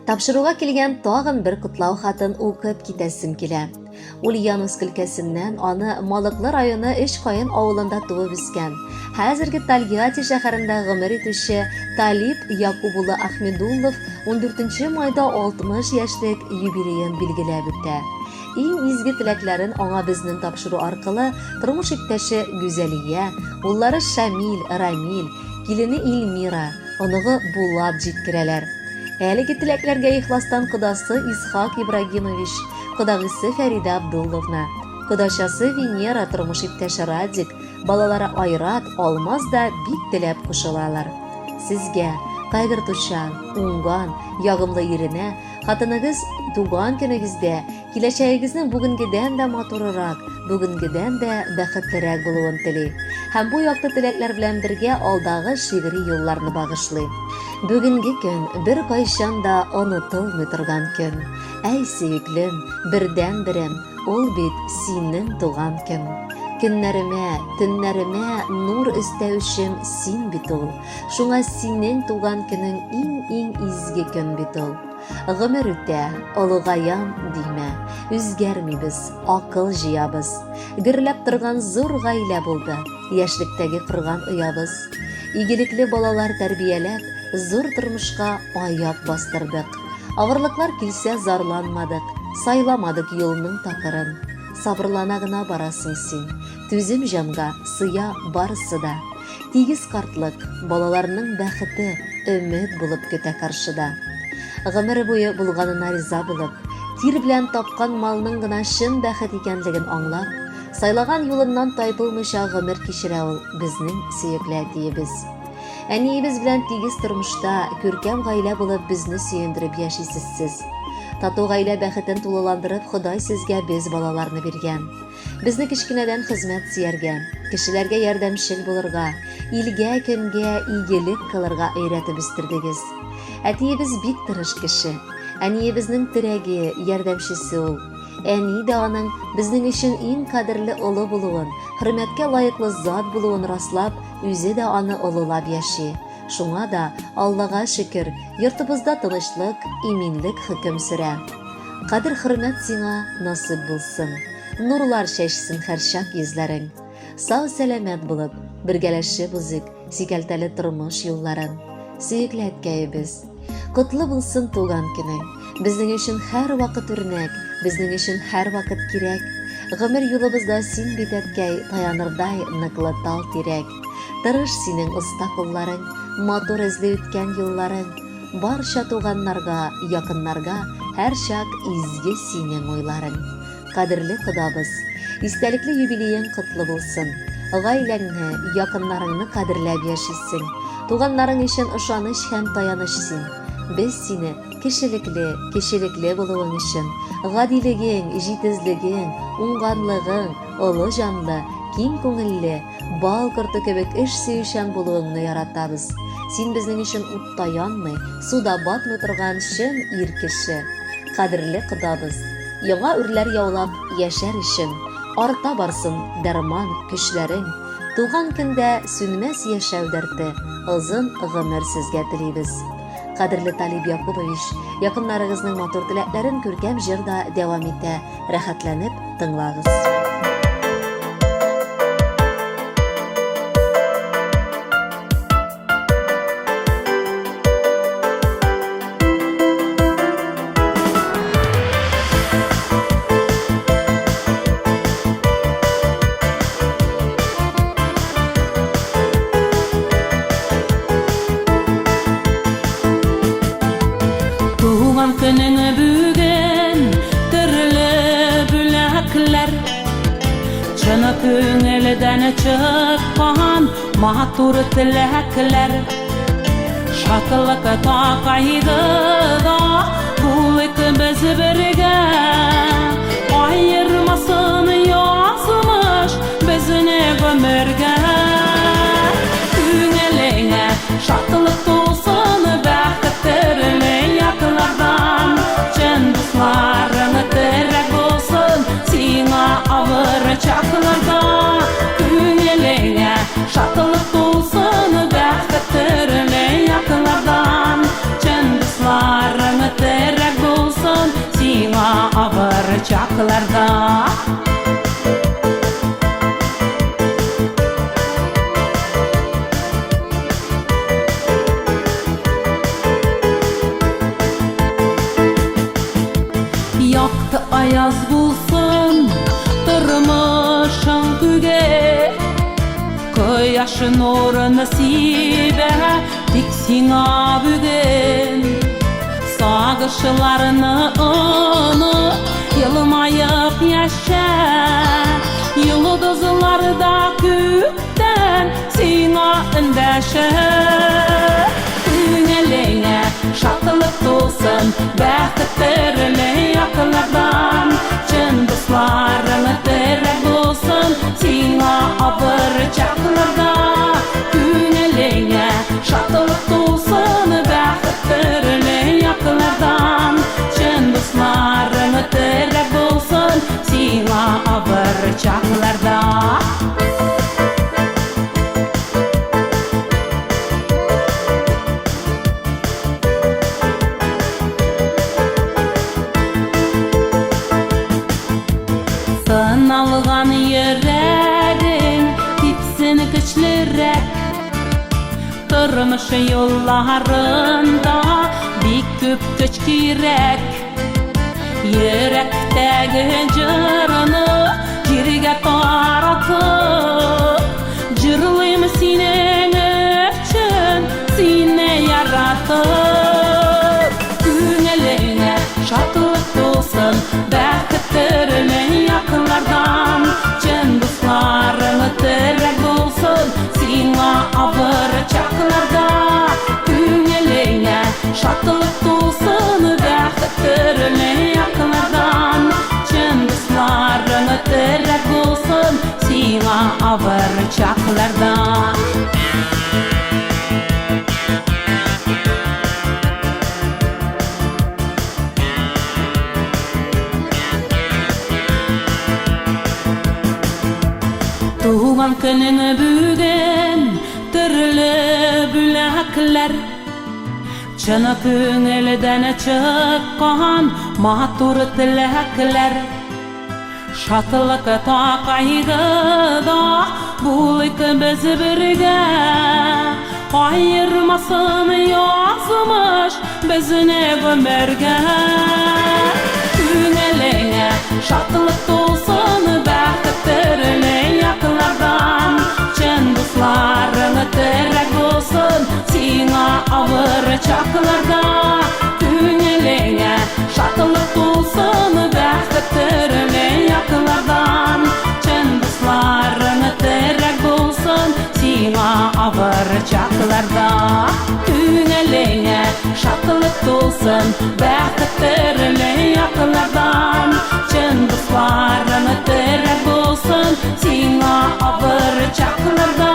Тапшыруга килгән тагын бер котлау хатын укып китәсем килә. Ульяновск өлкәсеннән аны Малыклы районы Өч Каен авылында туып үскән, хәзерге Тольятти шәһәрендә гомер итүче Талип Якуб улы Ахмедуллов 14 майда 60 яшьлек юбилеен билгеләп үтә. Иң изге теләкләрен аңа безнең тапшыру аркылы тормыш иптәше Гүзәлия, уллары Шамил, Рамил, килене Илмира, оныгы Булат җиткерәләр. Әлеге теләкләргә ихластан кодасы Исхак Ибрагимович, кодагыйсы Фәридә Абдулловна, кодачасы Венера, тормыш иптәше Радик, балалары Айрат, Алмаз да бик теләп кушылалар. Сезгә, кайгыртучан, уңган, ягымлы иренә, хатыныгыз туган көнегездә Киләчәгегезнең бүгенгедән дә матурырак, бүгенгедән дә бәхетлерәк булуын тели. Һәм бу якты теләкләр белән бергә алдагы шигъри юлларны багышлый. Бүгенге көн беркайчан да онытылмый торган көн. Әй, сөеклем, бердәнберем, ул бит синең туган көн. Көннәремә, төннәремә нур өстәүчем син бит ул. Шуңа синең туган көнең иң-иң изге көн бит ул. Гомер үтә, олыгаям димә, үзгәрмибез, акыл җыябыз. Гөрләп торган зур гаилә булды, яшьлектәге корган оябыз. Игелекле балалар тәрбияләп, зур тормышка аяк бастырдык. Авырлыклар килсә зарланмадык, сайламадык юлның такырын. Сабырлана гына барасың син, түзем җанга сыя барысы да. Тигез картлык, балаларның бәхете өмет булып көтә каршыда. Гомере буе булганына риза булып, тир белән тапкан малның гына чын бәхет икәнлеген аңлап, сайлаган юлыннан тайпылмыйча гомер кичерә ул безнең сөекле әтиебез. Әниебез белән тигез тормышта, күркәм гаилә булып безне сөендереп яшисез сез. Тату гаилә бәхетен тулыландырып Ходай сезгә без балаларны биргән. Безне кечкенәдән хезмәт сөяргә, кешеләргә ярдәмчел булырга, илгә, көнгә игелек кылырга өйрәтеп үстердегез. Әтиебез бик тырыш кеше. Әниебезнең терәге, ярдәмчесе ул. Әни дә аның безнең өчен иң кадерле олы булуын, хөрмәткә лаеклы зат булуын раслап, үзе дә аны олылап яши. Шуңа да, Аллага шөкер, йортыбызда тынычлык, иминлек хөкем сөрә. Кадер-хөрмәт сиңа насыйп булсын. Нурлар чәчсен һәрчак йөзләрең. Сау-сәламәт булып, бергәләшеп узыйк сикәлтәле тормыш юлларын. Сөекле әткәебез, котлы булсын туган көнең. Безнең өчен һәрвакыт үрнәк, безнең өчен һәрвакыт кирәк. Гомер юлыбызда син бит, әткәй, таянырдай ныклы тал тирәк. Тырыш синең оста кулларың, матур эзле үткән юлларың. Барча туганнарга, якыннарга һәрчак изге синең уйларың. Кадерле кодабыз, истәлекле юбилеең котлы булсын. Гаиләңне, якыннарыңны кадерләп яшисең. Туганнарың өчен ышаныч һәм таяныч син. Без сине кешелекле, кечелекле булуың өчен, гадилегең, җитезлегең, уңганлыгың, олы җанлы, киң күңелле, Бал корты кебек эш сөючән булуыңны яратабыз. Син безнең өчен утта янмый, суда батмый торган чын ир кеше. Кадерле кодабыз. Яңа үрләр яулап яшәр өчен, арта барсын дәрман, көчләрең. Туган көндә сүнмәс яшәү дәрте, озын гомер сезгә телибез. Кадерле Талиб Якубович, якыннарыгызның матур теләкләрен күркәм җыр да дәвам итә. Рәхәтләнеп тыңлагыз. Туган көнең бүген төрле бүләкләр Чын күңелдән чыккан матур теләкләр Шатлык та кайгыда булыйк без бергә Аермасын язмыш безне гомергә Күңелеңә шатлык тулсын бәхет төрле яклардан Чын дусларың терәк булсын сиңа авыр чакларда Күңелеңә шатлык тулсын бәхет төрле яклардан Чын дуслар. Аяз булсын тормышың күге. Кояш нурын сибә тик сиңа бүген. Сагышларны оныт, елмаеп яшә. Йолдызлар да күктән сиңа эндәшә. Күңелеңә шатлык тулсын, бәхет төрле яклардан. Чын дусларың терәк булсын, сиңа авыр чакларда. Күңелеңә шатлык тулсын, бәхет төрле яклардан. Чын дусларың терәк булсын, сиңа авыр чакларда. Сыналган йөрәгең типсен көчлерәк. Тормыш юлларында бик күп көч кирәк. Йөрәктәге җырны җиргә таратып, җырлыйм синең өчен, сине яратып. Күңелеңә шатлык тулсын, бәхет төрле яклардан. Чын дусларың терәк булсын, сиңа авыр чакларда. Күңелеңә шатлык тулсын, бәхет төрле яклардан. Чын дусларың терәк булсын, сиңа авыр чакларда. Туган көнең бүген төрле бүләкләр. Чын күңелдән чыккан матур теләкләр. Шатлыкта, кайгыда булыйк без бергә. Аермасын язмыш безне гомергә. Күңелеңә шатлык тулсын, бәхет төрле яклардан. Чын дусларың терәк булсын, сиңа авыр чакларда. Күңелеңә шатлык тулсын, бәхет төрле яклардан. Чын дусларың терәк булсын, сиңа авыр чакларда. Күңелеңә шатлык тулсын, бәхет төрле яклардан. Чын дусларың терәк булсын, сиңа авыр чакларда.